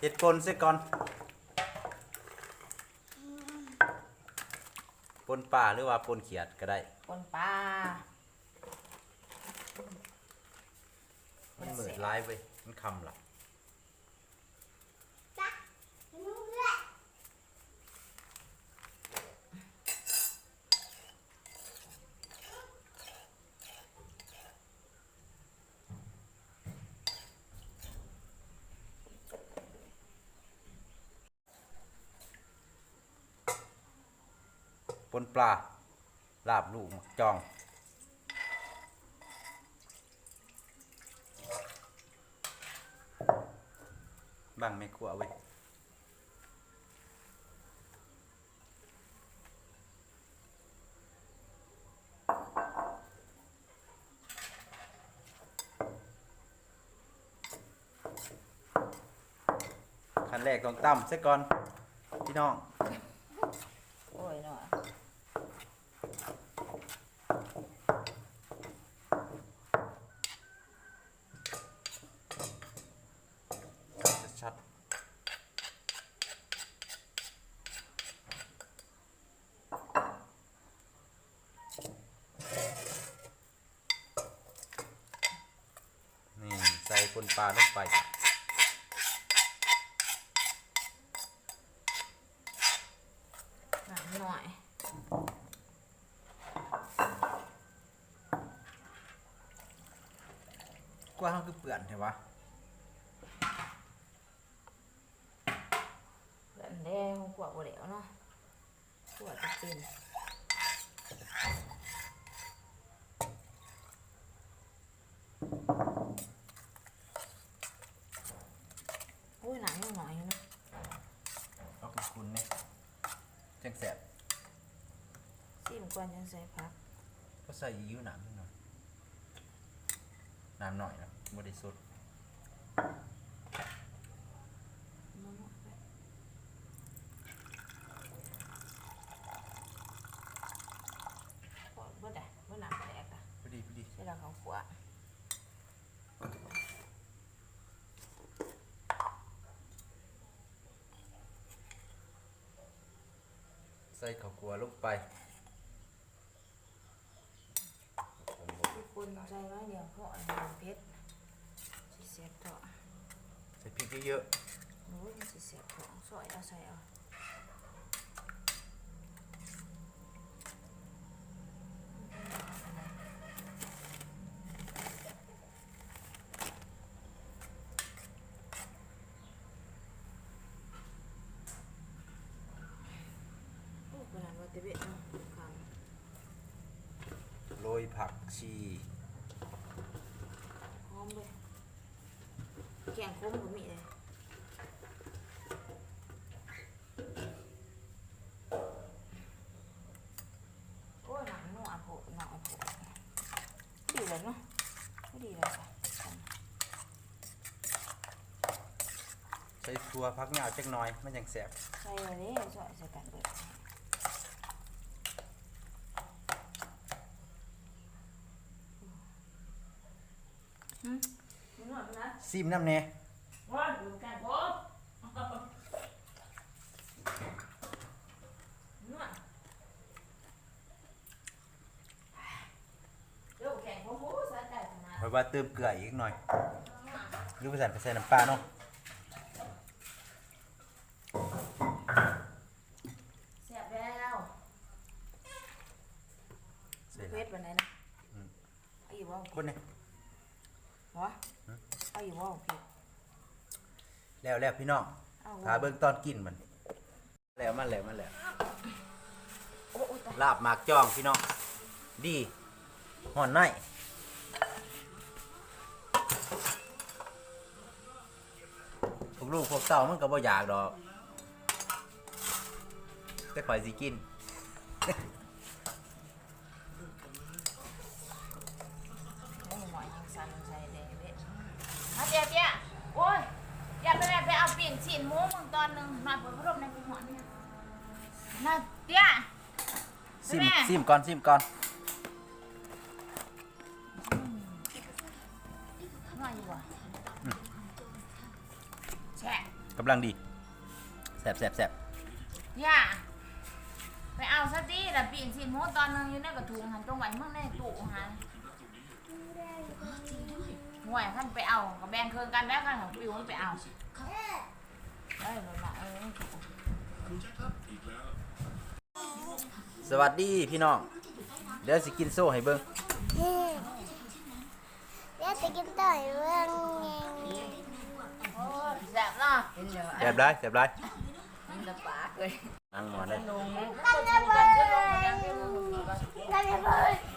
ເຮັດປົ່ນເສຍກ່ອນ ປົ່ນປາ ຫຼືວ່າປົ່ນຂຽດກໍໄດ້ ປົ່ນປາ ມັນມືດຫຼາຍເວີຍ ມັນຄ່ຳລະ. ປົ່ນປາ ລາບລູກໝາກຈອງ ບັງແມ່ຄົວເວີຍ. ຂັ້ນແລກຕ້ອງຕຳຊະກ່ອນພີ່ນ້ອງ ໂອ້ຍເນາະ ຊັດໆ. ນີ້ ໃສ່ປົ່ນປາລົງໄປ ນ້ຳໜ້ອຍ ກວ່າເຮົາຄືເປື້ອນແທ້ວະ ເປື້ອນແລ້ວ ກວ່າບໍ່ແລ້ວເນາະ. ກວດເປັນ ໂອ້ຍ ນ້ຳຍັງໜ້ອຍຢູ່ເນາະ ເອົາຂຸ່ນໆແດ່ ຈັ່ງແຊບ ຊີມກ່ອນຈັ່ງໃສ່ຜັກ ກໍໃສ່ຢູ່ນ້ຳໜ້ອຍ. ນ້ຳໜ້ອຍເນາະ ບໍ່ໄດ້ສົດ ເບິດໄດ໋ ເບິດນ້ຳປາແດກລະ ພໍດີ ພໍດີ ໃສ່ແລ້ວເຂົ້າຂົ້ວ ໃສ່ເຂົ້າຂົ້ວລົງໄປ. ຄົນໃສ່ໜ້ອຍດຽວ ເພາະອັນນີ້ເຜັດ ຊິແຊບເທາະ ໃສ່ພິກເຍີະໆ ໂອ້ຍ ມັນຊິແຊບເທາະ ຊອຍເອົາ ຊອຍເອົາ ໂອ້ ຂະໜາດວ່າແຕ່ເວັນເນາະ ຄ່ຳ ໂລຍຜັກຊີ ຫອມເລີຍ ແກງຂົມກໍມີເດ້ ໂອ້ຍ ນ້ຳນົວໂພດ ນ້ອຍໂພດ ດີແລ້ວເນາະ ພໍດີແລ້ວ ໃສ່ຖົ່ວຜັກຍາວຈັກໜ່ອຍ ມັນຈັ່ງແຊບ ໃສ່ເລີຍ ຊອຍໃສ່ກັນເບີດ ຊີມນຳແດ່ ຂ້ອຍວ່າເຕີມເກືອອີກໜ້ອຍ ຫຼືວ່າຊັ້ນກໍໃສ່ນ້ຳປາເນາະ ແຊບແລ້ວ ໃສ່ເຜັດປານໃດນະ ອືມ ເອົາອີກບໍ່ ຄົນນີ້ ບໍ່ ເອົາອີກບໍ່ ເຜັດ ແລ້ວໆ ພີ່ນ້ອງ ຖ້າເບິ່ງຕອນກິນມັນ ແລ້ວ ມາແລ້ວ ມາແລ້ວ ໂອ້ ໂອ້ ຕາຍ ລາບໝາກຈອງພີ່ນ້ອງ ດີ ຮ້ອນໃນ ພວກລູກພວກເຕົ້າມັນກໍບໍ່ຢາກດອກ ແຕ່ຂ້ອຍຊິກິນ. ໂອ້ຍ ໝໍຍັງສັ່ນໃສ່ແດ່ເດ້ ມາເຕ້ຍ ເຕ້ຍ ໂອ້ຍ ເຕ້ຍ ໄປແມ່ ໄປເອົາປີ້ງຊີ້ນໝູມຶງຕອນໜຶ່ງ ມາເປີດພັດລົມໃນກູຮ້ອນນີ້ ນະ ເຕ້ຍ ຊີມ ຊີມກ່ອນ ຊີມກ່ອນ ອືມ ນັວຢູ່ບໍ່? ອືມ ແຊບ ກຳລັງດີ ແຊບໆໆ ຢ່າ ໄປເອົາຊະຕິ ລະປີ້ງຊີ້ນໝູຕອນໜຶ່ງຢູ່ໃນກະທຸງຫັ້ນ ຈົ່ງໄວ້ເບິ່ງໃນຕູ້ຫັ້ນ ຫ້ວຍ ຄັນໄປເອົາກະແບ່ງເຄິ່ງກັນແລ້ວ ຄັນຂອງປິວມັນໄປເອົາ ເອີ ນັ້ນລະ ເອີ ສະຫວັດດີພີ່ນ້ອງ ດຽວຊິກິນໂຊໃຫ້ເບິ່ງ ດຽວຊິກິນໂຊໃຫ້ເບິ່ງ ໂອ້ຍ ແຊບເນາະ ແຊບຫຼາຍ ແຊບຫຼາຍ ກິນແຕ່ປາກເລີຍ ນັ່ງໝໍເດີ ກັນເລີຍເບິ່ງ ກັນເລີຍເບິ່ງ